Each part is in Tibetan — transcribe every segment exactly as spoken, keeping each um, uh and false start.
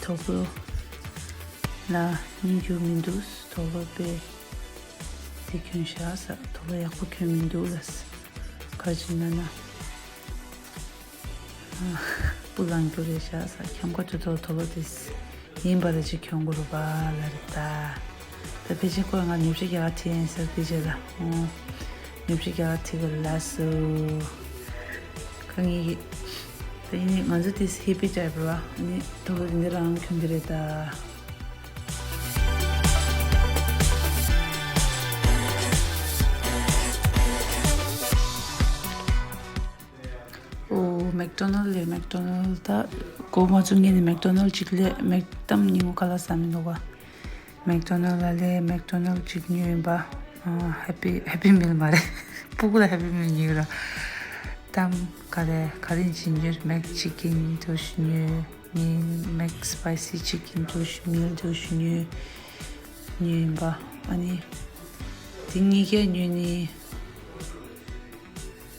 དུག་ལོག་ལ་སྙིང་རྒྱུ་མི་འདུག་དུག་ལོག་དཔེ་དེ་གྱོན་བཞག་ས། དུག་ལོག་ཡག་པོ་གྱོན་མི་འདུག་ལ། ག་ཅི་ན་ན། སྤུ་ལངས་རྒྱུ་རེད་བཞག་ས། ཁྱམས་ཁ་ཐུ་ཐོ་དུག་ལོག་དེ་ཡིན་པ་རེད། ཅིག་གྱོན་དགོས་རུ་བ་ལ་རེད་ད། ད་ཕལ་ཆེར་ཁོས་ང་ནུ་ཕྱི་རྒྱ་གར་ཁྲིད་ཡིན་ཟེར་དེ་རྗེས་ལ། ཨོ། ནུ་ཕྱི་རྒྱ་གར་ཁྲིད་གི་ལ་སུ། ཁ་ངེས་ཀྱི། ད་ཡིན་ནི་ང་ཚོ་དེ་ཧི་པི་ཊའིབ་རེད་བ། ནི་དུག་ལོག་འདི་རང་གྱོན་གི་རེད་ད། ཨོ། མེག་ཏོ་ནལ་ལས། མེག་ཏོ་ནལ་ད་གོ་མ་ཚུགས་ངེས་ནས་མེག་ཏོ་ནལ་གཅིག་ལས། མེག་གཏམ་ཉིན་མོ་ཁ་ལག་ཟ་མི་འདུག་བ། མེག་ཏོ་ནལ་ལ་ལས་མེག་ཏོ་ནལ་གཅིག་ཉོས་ཡིན་པ། ཨ། ཧེ་པི་ཧེ་པི་མིལ་མ་རེད། སྤུ་གུ་ལ་ཧེ་པི་མིལ་ཉོས་ར། གཏམ་ག་རེ་ག་རེ་ཅིག་ཉོས། མེག་ཅི་ཀིན་དུ་ཉོས། ངས་མེག་སི་པའི་སི་ཅི་ཀིན་དུ་མིལ་དུ་ཉོས། ཉོས་ཡིན་པ། ཨ་ནི་དེ་གཉིས་ཀ་ཉོས་ནི།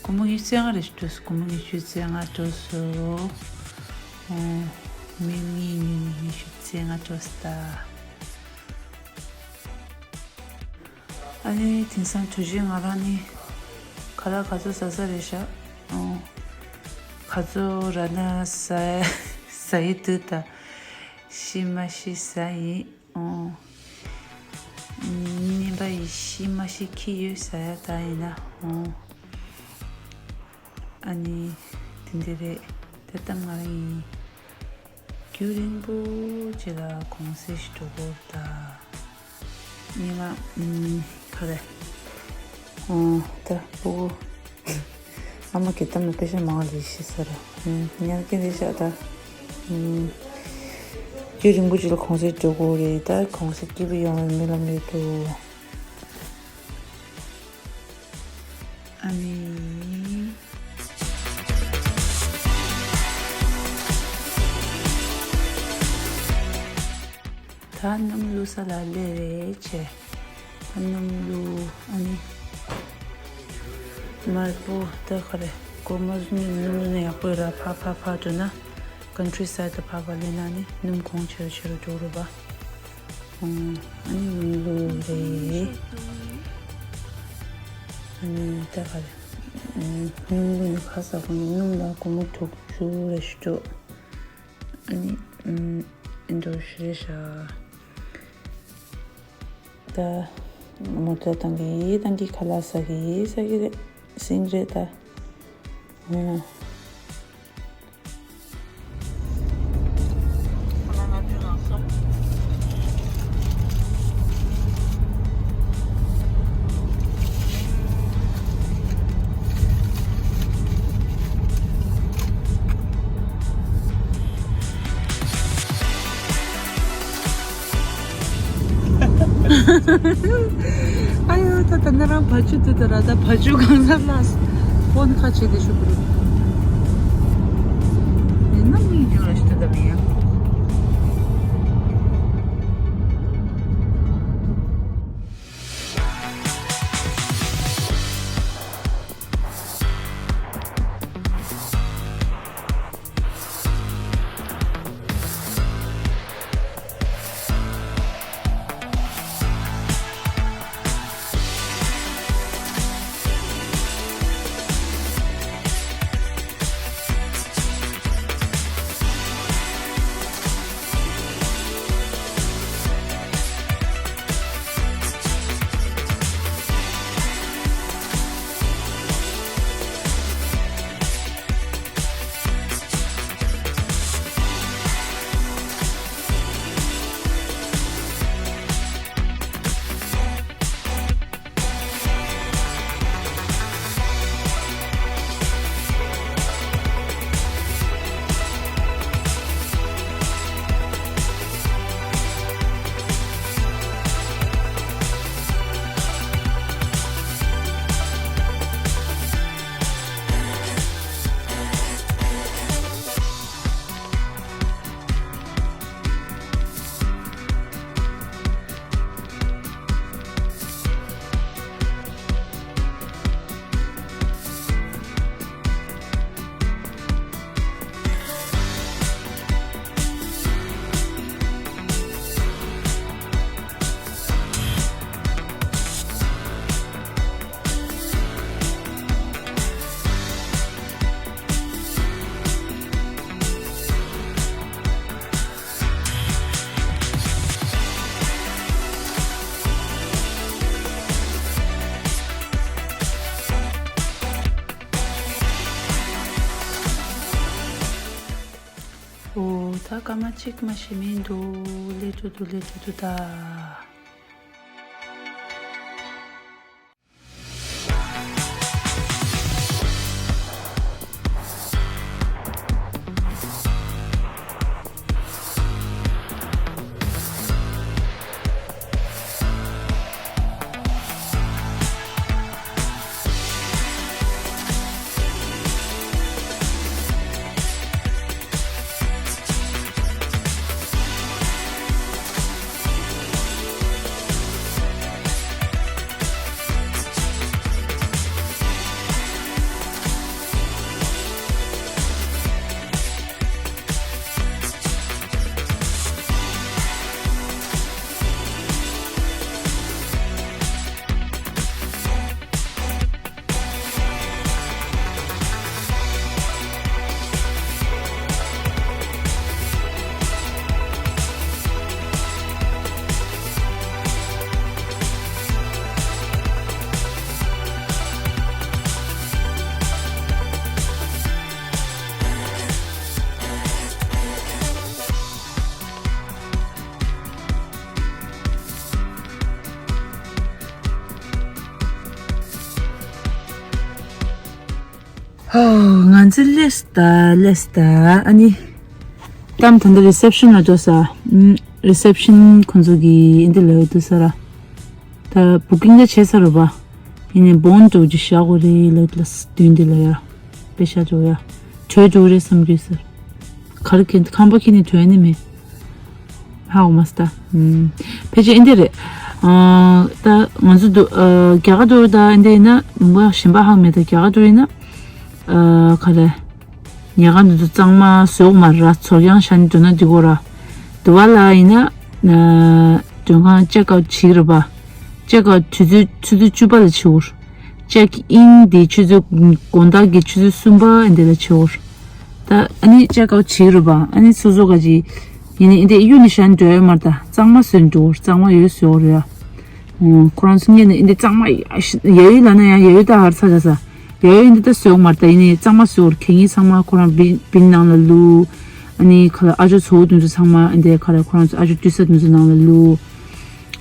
སྒོར་མོ་ཉི་ཤུ་རྩ་ལྔ་རེ་ཞིག་འགྲོ་སོང་། སྒོར་མོ་ཉི་ཤུ་རྩ་ལྔ་འགྲོ་སོང་། ཨོ། མི་གཉིས་ཉོས་ནི་ཉི་ཤུ་རྩ་ལྔ་འགྲོ་སོང་ད། ཨ་ནི་དེང་སང་དུས་རྒྱུན་ང་རང་ནི་ཁ་ལག་ག་ཚོད་ཟ་ས་རེད་ཤག་ཨོ། ག་ཚོད་ར་ན་ཟ་ཟ་ཡི་འདུག་ད། ཤི་མ་ཤི་ཟ་ཡིན། ཨོ། ཉིན་ནས་པ་ཡི་ཤི་མ་ཤི་ཁི་ཡོད་ས་ཡ་ད་ཡིན་ན། ཨོ། ཨ་ནི་དེ་འདི་རེད། དེ་ལྟ་ང་ཡིན། རྒྱུན་རིང་པོ་ཅིག་ལ་གུང་སེང་ཞིག་འགྲོ་དགོས་ད། ཉི་མ་ཨུམ་ག་རེ། ཨོ་ད་སྤུ་གུ། ཨ་མ་གི་གཏམ་ལ་དཔེ་ཆ་མང་བ་ལས་ཤེས་ས་ར། ཉར་གི་རེད་ཤག་ད། རྒྱུན་རིང་པོ་ཅིག་ལ་གུང་སེང་འགྲོ་དགོས་རེད་ད། གུང་སེང་སྐྱིད་པོ་ཡོང་བའི་སྨོན་ལམ་ཡོད་དོ། ཨ་ནི། ད་སྣུམ་བླུགས་ས་ལ་སླེབས་རེད་བྱས། ད་སྣུམ་བླུགས། ཨ་ནི་དམར་པོ་ད་ག་རེ། སྒོར་མོ་བཟུང་ནས་སྣུམ་བླུགས་ན་ཡག་པོ་ཡོད་ར། ཕར་ཕར་ཕར་འགྲོ་ན། ཀན་ཊི་རི་སའིཌ་ད་ཕར་ཕར་སླེབས་ན་ནི་སྣུམ་གོང་ཆེ་རུ་ཆེ་རུ་འགྲོ་རེད་པ། ཨ་ནི་སྣུམ་བླུགས་རེད། ཨ་ནི་ད་ག་རེ། སྣུམ་བླུགས་ནས་ཁ་ཟ་གོང་ནས་སྣུམ་ལ་སྒོར་མོ་དྲུག་ཅུ་རེ་ཞིག་འགྲོ། ཨ་ནི་ཨིན་འགྲོ་ཞེས་བྱ། ད་མོ་ཊ་བཏང་གི་བཏང་གི་ཁ་ལག་ཟ་གི་ཟ་གི་རེད། ཟིན་རེད་ད། ཨ། ཨ་ཡོ། ད་ད་ན་རང་བ་ཅུ་དུ་ད་ར། ད་བ་ཅུ་གང་ས་ལ་ཕོན་ཁ་ཆེ་དེ་ཤུ་གུ་རུ། ཡིན་ན་མི་འགྱུར་ར་ཤི་ད་ད་མི་ཡ། སྐར་མ་གཅིག་མ་ཞིག་མི་འདུག་ལས་འགྲོ་འདུག་ལས་འགྲོ་འདུག་ད། ཧོ། ང་ཚོ་སླེབས་ད་སླེབས་ད། ཨ་ནི། གཏམ་ད་ལྟ་རི་སེབ་ཤན་ལ་འགྲོ་ས། ཨུམ། རི་སེབ་ཤན་ཁོང་ཚོ་གི་འདི་ལ་འདུག་ས་ར། ད་བུ་ཀིང་ད་བྱས་ས་རེད་པ། ཡིན་ནའི་བོན་འགྲོ་རྒྱུ་བཞག་དགོས་རེད་ལབ་ལ་དུས་འདི་ལ་ཡ། པེ་ཤ་འགྲོ་ཡ། བྲོས་འགྲོ་རེད་བསམ་གྱི་ཟེར། ག་རེ་ཁྱེད་ཁང་པ་ཁྱེད་ནས་བྲོས་ནི་མེད། ཧ་གོ་མ་སོང་ད། ཨུམ། ཕལ་ཆེར་ཨེ་འདི་རེད། ཨ། ད་ང་ཚོ་འདུག་ཨ། རྒྱ་གར་འགྲོ་ད་ཨེ་འདི་ཡིན་ན་མི་འབོར་གཞན་པ་ཧ་གོ་མེད་ད། རྒྱ་གར་འགྲོ་ཡིན་ན། ཨ། ག་རེ། ཉལ་ཁང་འདི་ཚོ་གཙང་མ་བཟོས་མ་ར་ཚོར་ཡང་ཤ་ནི་འགྲོ་ན་འདི་གོ་ར། དུ་བ་ལ་ཡིན་ན། ཨ། མགྲོན་ཁང་ཅེག་ཨའུ་བྱེད་ར་པ། ཅེག་ཨའུ་ཆུ་ཚོད་ཆུ་ཚོད་བཅུ་པ་ལ་བྱེད་འུར། ཅེག་ཨིན་དེ་ཆུ་ཚོད་དགོང་དག་གི་ཆུ་ཚོད་གསུམ་པ་འདི་ལ་བྱེད་འུར། ད་ཨ་ནི་ཅེག་ཨའུ་བྱེད་ར་པ། ཨ་ནི་སོ་སོ་ག་ཅི། ཡིན་ནི་འདི་གཡུ་ནི་ཤ་ནི་འགྲོ་ཡོད་མ་ར་ད། གཙང་མ་བཟོས་འགྲོ་འུར། གཙང་མ་ཡོད་བཟོས་འུར་ཡ། ཁོ་རང་ཚོ་ངེད་ནས་འདི་གཙང་མ་ཡ་ཡོད་ལ་ན་ཡ་ཡོད་ད་ཧར་ཚ་ཚ་ས། ཡ་ཡོད་འདི་ད་བཟོས་མ་ར་ད། ཡིན་ནི་གཙང་མ་བཟོས་འུར། གད་སྙིགས་ཚང་མ་ཁོ་རང་བིན་བིན་ནང་ལ་བླུགས། ཨ་ནི་ཁ་ལ་ཨ་ཇོ་ཚོ་བོ་དུང་ཚོ་ཚང་མ་འདི་ཁ་ལ་ཁོ་རང་ཚོ་ཨ་ཇོ་དུས་ས་དུང་ཚོ་ནང་ལ་བླུགས།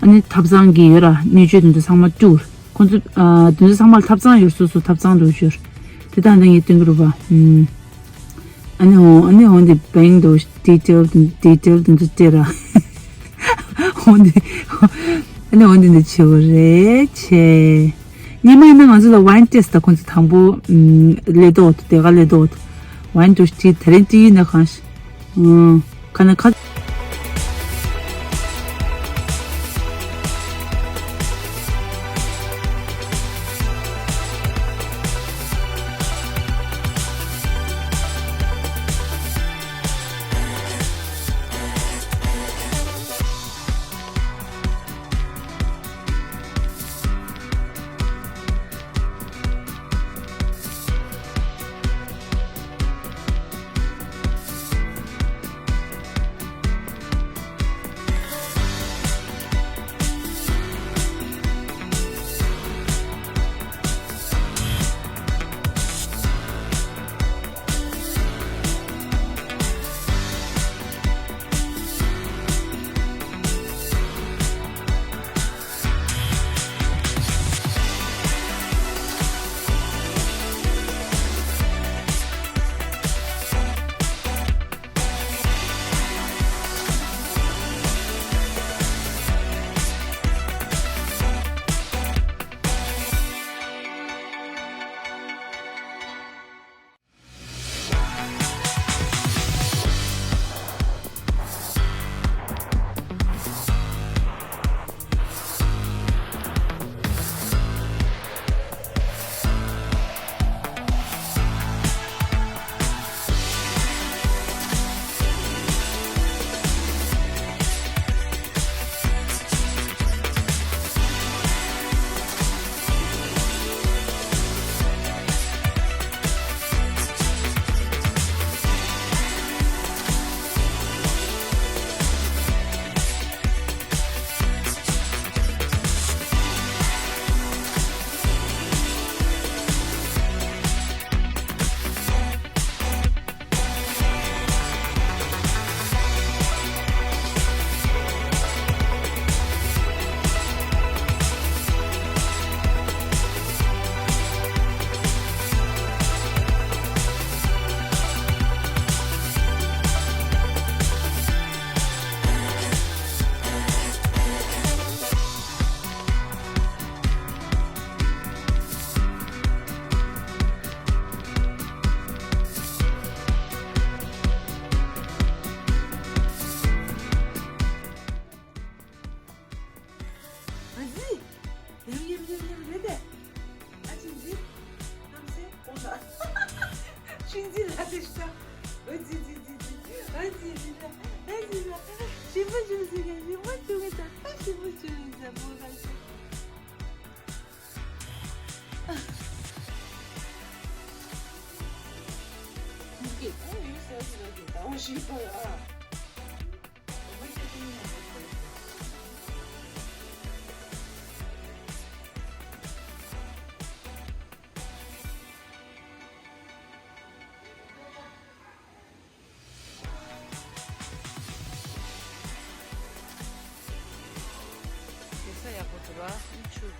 ཨ་ནི་ཐབ་ཚང་གི་ཡོད་ར་སྣོད་བཅུད་དུང་ཚོ་ཚང་མ་བསྐྱུར། ཁོ་ཚོ་ཨ་དུང་ཚོ་ཚང་མ་ལ་ཐབ་ཚང་ཡོད། སོ་སོ་ཐབ་ཚང་དུ་བཅུར། དེ་དང་ད་ངས་སྟོན་གི་རུ་བ། ཨ་ནི་འོ་ཨ་ནི་འོ་འདི་བེང་དུ་ཌི་ཊེལ་ཌི་ཊེལ་དུང་ཚོ་སྤྲད་ར། འོ་འདི་ཨ་ནི་འོ་འདི་འདི་བྱེད་པ་རེད་ཆེ། སྔོན་མ་ཡིན་ན་ང་ཚོ་ལ་ཝའིན་ཊེ་སི་ཊི་ད་ཁོང་ཚོ་དང་པོ་ཨུམ་ལས་ཏོག་དེ་ག་ལས་ཏོག་ཝའིན་ཊེ་སི་ཊི་དེ་རིང་ཊི་ཡིན་ན་གང་ཤེས། ཨུམ་ཁ་ན་ཁ།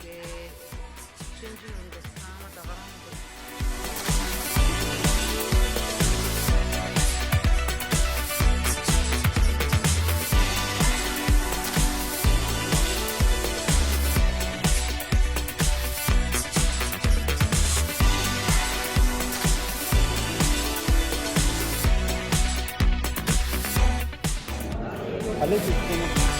ཆུང་ཆུང་ཡིན་པས་ཚང་མ་ད་ག་རང་ཡིན་པས། ཨ་ལེ་ཅིག་སྟེང་